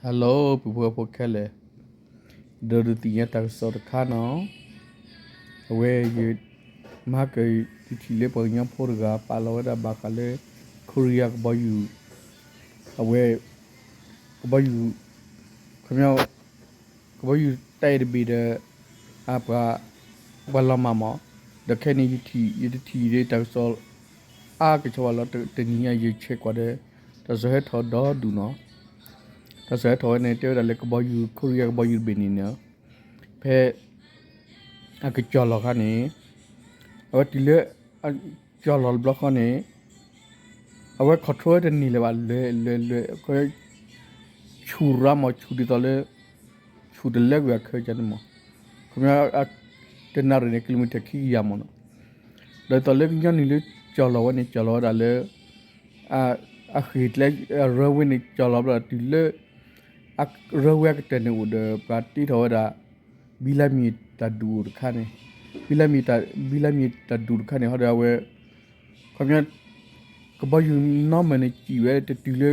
Hello ပုၢ်ဖိဝဲၢ်ဖိခဲလၢာ်, ဒီးဒုးသ့ၣ်ညါတၢ်ကစီၣ်တခါနီၤ, အဝဲယ မဟါကၢၢ် ယထံၣ်လၢပှၤကညီဖိတဂၤ ပာ်လီၤဝဲဒၣ်ဘၣ်ဃးလၢ ခိရံယါကဘီယူၤ, အဝဲ ကဘီယူၤ ခီပညီ ကဘီယူၤတၢ်အဲၣ်တဘ့ၣ်ဒီး ပှၤ ပှၤလီၤမၢ်မး, ဒီးခဲအံၤန့ၣ် ယတထံၣ်ဒ်တၢ်ကစီၣ် အါကဆီဘၣ်လီၤ. တနံၤညါယဆဲးကွၢ်ဒီး တၢ်ကစီၣ်ဟဲထီၣ်ဒီဒူၣ်နီၤ, တၢ်ကစီၣ်ဟဲထီၣ်ဝဲန့ၣ် တဲဝဲဒၣ်လၢကဘီယူၤ ခိရံယါကဘီယူၤတဘ့ၣ်န့ၣ်နီၤ, ဖဲ အကစီၤလီၤခါန့ၣ် အဝဲတုၤလၢ ကစီၤလီၤတဘျီဃီန့ၣ် အဝဲ control ဝဲတန့ၢ်လၢၤဘၣ် လဲၤလဲၤလဲၤ ဆူၣ်ရၤမး ဆူၣ်ဒ်သိးလၢ ဆူၣ်တလၢကွံာ်အခၢကန့ၣ်မး, ခီပညီ တနၣ်ရံၣ်န့ၣ် ကံၣ်လံမံၤထၢၣ်ခံကယၤမးနီၤ, ဒီးသိးလၢကညီနုၢ်လၢကစီၤလီၤဝဲန့ၣ် ကစီၤလီၤဝဲဒၣ်လၢ အဃ့ၢ်ကျဲ အရၢဝ့န့ၣ် ကစီၤလီၤဘျီတုၤလၢ အရၢဝ့အကတၢၢ်န့ၣ်အိၣ်ဒီး ပှၤတ့ထီၣ်ဝဲဒၣ် ဘံလါမံၤတၢ်ဒူၣ်အိၣ်တခါန့ၣ်, ဘံလါမံၤ ဘံလါမံၤတၢ်ဒူၣ်တခါန့ၣ် ဟီဒီးအဝဲ ခီပညီ ကဘီယူၤနီမ့ၢ်န့ၣ် စံၣ်ဝဲတတုၤလၢ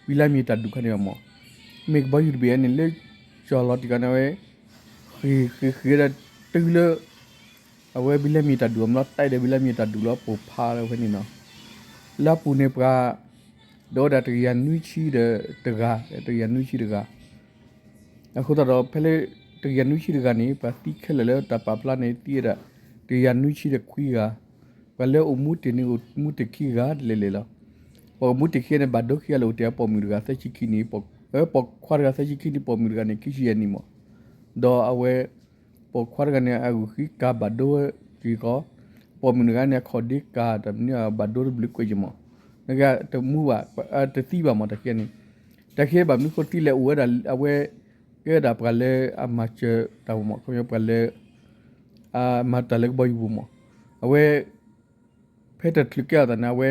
ဘံလါမံၤတၢ်ဒူၣ်ခါန့ၣ်ဘၣ်မး, မ့ၢ်ကဘီယူၤတဘ့ၣ်န့ၣ် လၢကစီၤလီၤတံၢ်ခါန့ၣ် အဝဲ ဃ့ၢ်ဃ့ၢ်ဃ့ၢ်ဒီး တုၤလၢ အဝဲဘံလါမံၤတၢ်ဒူၣ်အဘျီ တဲဒီးဘံလါမံၤတၢ်ဒူၣ်လီၤ ပိၢ်ဖးလီၤဖဲန့ၣ်နီၤ, လၢအပူၤန့ၣ်ပှၤ ဒီးဝဲဒၣ်တကယၤနွံဆံဒီးတဂၤ, တကယၤနွံဆံတဂၤ, အဃိသတးဒီး ဖဲလၢ တကယၤနွံဆံတဂၤန့ၣ် ပှၤသံခဲလၢာ်လၢတၢ်ပာ်ဖျါန့ၣ် သံဝဲဒၣ် တကယၤနွံဆံဒီးခွံဂၤ, ပှၤလၢအိၣ်မူတ့ၢ်န့ၣ် အိၣ်မူတ့ၢ်ခံဂၤလဲၣ်လဲၣ်လီၤ, ပှၤအိၣ်မူတ့ၢ်ခံဂၤန့ၣ် ဘၣ်ဒိခံဂၤလၢအိၣ်တ့ၢ်အပိာ်မုၣ်တဂၤသၢဆံခံနံၣ်, ပိာ်ခွါတဂၤသၢဆံခံနံၣ် ပိာ်မုၣ်တဂၤန့ၣ် ခံဆံယဲၢ်နံၣ်မး, ဒီးအဝဲ ပိာ်ခွါတဂၤန့ၣ် အဂုာ်ဃံကၤဘၣ်ဒိဝဲက့ၤကီး, ပိာ်မုၣ်တဂၤန့ၣ် အခီၣ်ဒ့ကၤတမနုၤဘၣ်ဒိတဘျုးကွဲးက့ၤမး, နကတမူဘၣ်, တသံဘၣ်မး တၢ်ခံဂၤန့ၣ်, တၢ်ခံဂၤဘၣ်မနုၤဃိသံလဲၣ် အိၣ်ဝဲဒၣ်အဝဲ ကဲဝဲဒၣ်ပှၤလၢအမၤစၢၤတၢ်မး ခီပညီပှၤလၢ အမၤတၢ်လၢကဘီယူၤပူၤမး, အဝဲ ဖဲတချုးကဲထီၣ်သးန့ၣ် အဝဲ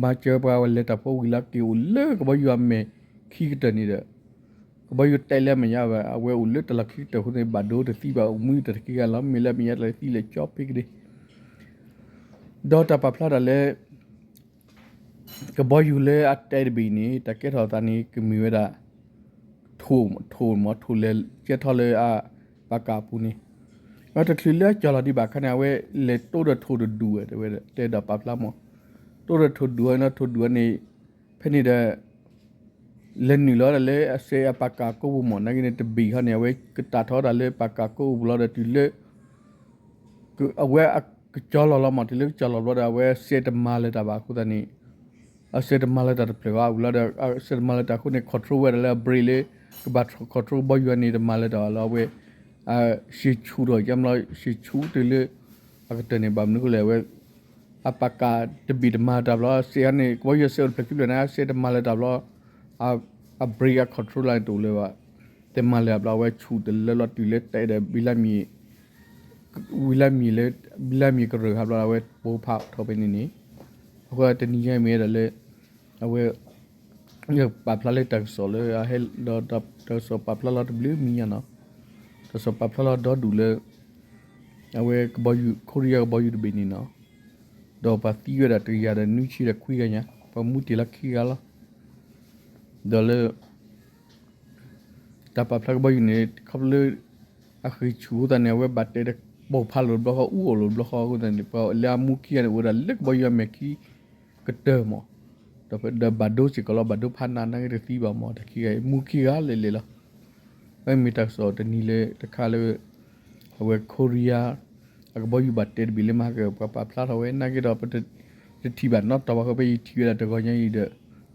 မၤစၢၤပှၤလဲၤတၢ်ဖိဝံၤလီၤက့ၤအိၣ်လၢကဘီယူၤအမဲာ်ခံကတၢၢ်န့ၣ်ဒီး ကဘီယူၤတဲလၢအမဲာ်ညါဝဲ အဝဲအိၣ်လၢတၢ်လီၢ်ခံကတၢၢ်အဃိန့ၣ် ဘၣ်ဒိတသံဘၣ် အိၣ်မူတၢ်တခံဂၤလီၤ မ့ၢ်လၢအမဲာ်ညါတၢ်လၢသံလဲၤကၠီဖဲကဒ့ ဒီးတၢ်ပာ်ဖျါတၢ်လၢ ကဘီယူၤလၢအတဲတဘ့ၣ်အံၤန့ၣ် တၢ်ကဲထီၣ်သးန့ၣ် ကမ့ၢ်ဝဲဒၣ် ထိၣ် ထိၣ်မး ထိၣ်လဲၤကဲထီၣ်လၢအပာ်ကၢ်အပူၤန့ၣ်, ဒီးတချုးလၢအကၠီၣ်လီၤဒံးဘၣ်အခါန့ၣ် အဝဲလဲၤတိဒီးထိၣ်တဒူၣ်ဝဲ တဲဝဲ တဲဒီးပာ်ဖျါမး, တိဒီးထိၣ်ဒူၣ်ဝဲလီၤ ထိၣ်ဒူၣ်ဝဲန့ၣ် ဖဲန့ၣ်ဒီး လဲၤနုာ်လီၤဒၣ်လၢအစဲးအပာ်ကၢ်ကိးပူၤမး နာ်က့န့ၣ် တဘ့ၣ်ဟီန့ၣ် အဝဲကတၢ်ထီၣ်ဒၣ်လၢပာ်ကၢ်ကိးပူၤလီၤဒီးတုၤလၢ အဝဲကကၠီလီၤလီၤမး တုၤလၢကကၠီလီၤဘျီဒီး အဝဲစဲးတမၤလၢၤတၢ်ဘၣ်အဃိသတးန့ၣ် အစဲးတမၤလၢၤတၢ်တဖျၢၣ်ဘၣ် ဝံၤလီၤဒီး စဲးတမၤလၢၤတၢ်အဃိန့ၣ် control ဝဲဒၣ်လၢအ brake လၢ ကဘၣ် control ကဘီယူၤန့ၣ် တမၤလၢၤတၢ်ဘၣ်လီၤ အဝဲ စံၣ်ဆူၣ်ထီၣ် ကမလီၤ စံၣ်ဆူၣ်တုၤလၢ အကတၢၢ်န့ၣ် ဘၣ်မနုၤဃိလဲၣ် အဝဲ အပာ်ကၢ်တဘ့ၣ်တမၤလၢၤတၢ်ဘျီ စဲးန့ၣ် ကဘီယူၤစဲးအိၣ်တဖျၢၣ်ခံဖျၢၣ်န့ၣ် စဲးတမၤလၢၤတၢ်ဘျီ အ brake အ control လၢန့ၣ်တအိၣ်လၢၤဘၣ် တမၤလၢၤဘျီ အဝဲဆူၣ်တလၢလီၤတုၤလၢတဲဒီး ဝံၤလၢမံၤလၢ ဘံလၢမံၤကရၢၢ်ဟးဘျီ အဝဲပိၢ်ဖးထီၣ်ဖဲန့ၣ်န့ၣ် အဃိတနံၤညါမ့ၢ်ဝဲဒၣ်လၢ အဝဲ ပာ်ဖျါလၢတၢ်ကစီၣ်လၢအဟဲဒီးတၢ်ကစီၣ်ပာ်ဖျါလီၤတဘျုးမံၤညါနီၤ တၢ်ကစီၣ်ပာ်ဖျါလီၤဒီဒူၣ်လၢ အဝဲကဘီယူၤ ခိရံယါကဘီယူၤတဘ့ၣ်န့ၣ်နီၤ ဒီးပှၤသံဝဲဒၣ်တကယၤဒီးနွံဆံဒီးခွံဂၤညါ ပှၤမူတ့ၢ်လၢခံဂၤလီၤ ဒီးလၢ တၢ်ပာ်ဖျါကဘီယူၤန့ၣ် ခီဖျိလၢ အဃ့ၢ်ဆူၣ်အဃိသတးန့ၣ် အဝဲဘၣ်တဲဒီးပိၢ်ဖးလိာ်တဘျီဃီ အူအီၣ်လိာ်တဘျီဃီအဃိသတးန့ၣ် ပှၤလၢအမူခံဂၤန့ၣ် အိၣ်ဝဲဒၣ်လၢကဘီယူၤအမဲာ်ခံကတၢၢ်မး ဒီးဘၣ်ဒိစ့ၢ်ကီးလီၤ ဘၣ်ဒိဖးနး နာ်က့တသံဘၣ်မး တၢ်ခံဂၤအံၤ မူခံဂၤလဲၣ်လဲၣ်လီၤ အဝဲမ့ၢ်တၢ်ကစီၣ်တနံၤလၢတခါလၢ အဝဲခိရံယါ အကဘီယူၤဘၣ်တဲတဘ့ၣ်လၢမၤဟါကၢၢ် ပှၤပာ်ဖျါထီၣ်ဝဲ နာ်က့ဒီး ပတထံၣ်ဘၣ်နီတီၤဘၣ်ဃိ ဖဲယထံၣ်ဝဲဒၣ်တဂီၤညါအံၤဒီး တ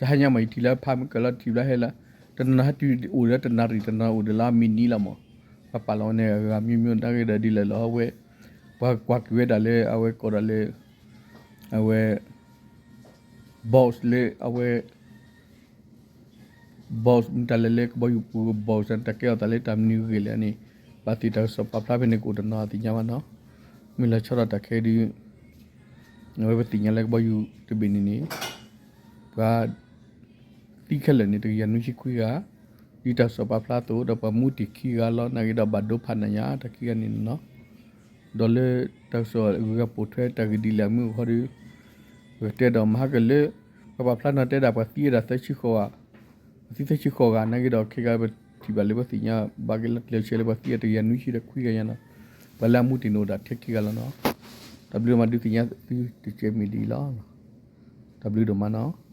ဟါညါမး ယထံၣ်လၢဖးမုၢ်ကၢၢ်လီၤ ထံၣ်ဘျီဟဲလၢ တနီၤဟဲတုၤအိၣ်ဒီးတနၣ်ရံၣ် တနီၤအိၣ်ဒီးလၢအမံးနံးလီၤမး ပှၤပာ်လီၤဝဲန့ၣ် အဂၤမျိုးမျိုး နာ်က့ဒီးဒ်လဲၣ်လီၤ အဝဲ ပှၤကွၢ်က့ၤဝဲဒၣ်လၢ အဝဲကိးဒၣ်လၢ အဝဲ boss လၢအဝဲ boss မ့ၢ်တၢ်လဲၤလၢကဘီယူၤပူၤ boss တၢ်ကဲအီၤသးလၢတၢ်မနုၤဂ့ၢ်လဲၣ်န့ၣ် ဘၣ်သ့ၣ်တၢ်ကစီၣ်ပာ်ဖျါဖဲန့ၣ်ကအိၣ်တနီၤသ့ၣ်ညါဘၣ်နီၤ မ့ၢ်လီၤဆီဒၣ်တၢ်ခဲဒုး အဝဲပသ့ၣ်ညါလၢကဘီယူၤတဘ့ၣ်န့ၣ်န့ၣ် ပှၤ သံခဲလၢာ်န့ၣ် တကယၤနွံဆံခွံဂၤ ဒ်တၢ်ကစီၣ်ပာ်ဖျါအသိး ဒီးပှၤမူတ့ၢ်ခံဂၤလီၤ နာ်က့ဒီးဘၣ်ဒိဖးနးညါ တၢ်ခံဂၤန့ၣ်နီၤ ဒီးလၢတၢ်ကစီၣ်အဂုၤအဂၤပိာ်ထွဲတၢ်ဂ့ၢ်ဒ်လဲၣ်အမုၢ်အဃီဒီး ပကတဲဒီးမဟါကၢၢ်လၢ ပှၤပာ်ဖျါနီၤတဲဒၣ်ပှၤသံဝဲဒၣ်သၢဆံဃိးဂၤ အသံသၢဆံဃိးဂၤ နာ်က့ဒီး ခဲဂၤပထံၣ်ဘၣ်လၢပှၤသ့ၣ်ညါဘၣ်က့ၤလီၤ ကျဲးစၢးလၢပှၤသံအတကယၤနွံဆံဒီးခွံဂၤညါနီၤ, ပှၤလၢအမူတ့ၢ်န့ၣ်အိၣ်ဒၣ်ထဲခံဂၤလီၤနီၤ, တၢ်ဘျုးဒိၣ်မး ဒုးသ့ၣ်ညါသုတကဲမ့ၢ်ဒ်အံၤလီၤ, တၢ်ဘျုးဒိၣ်မးနီၤ.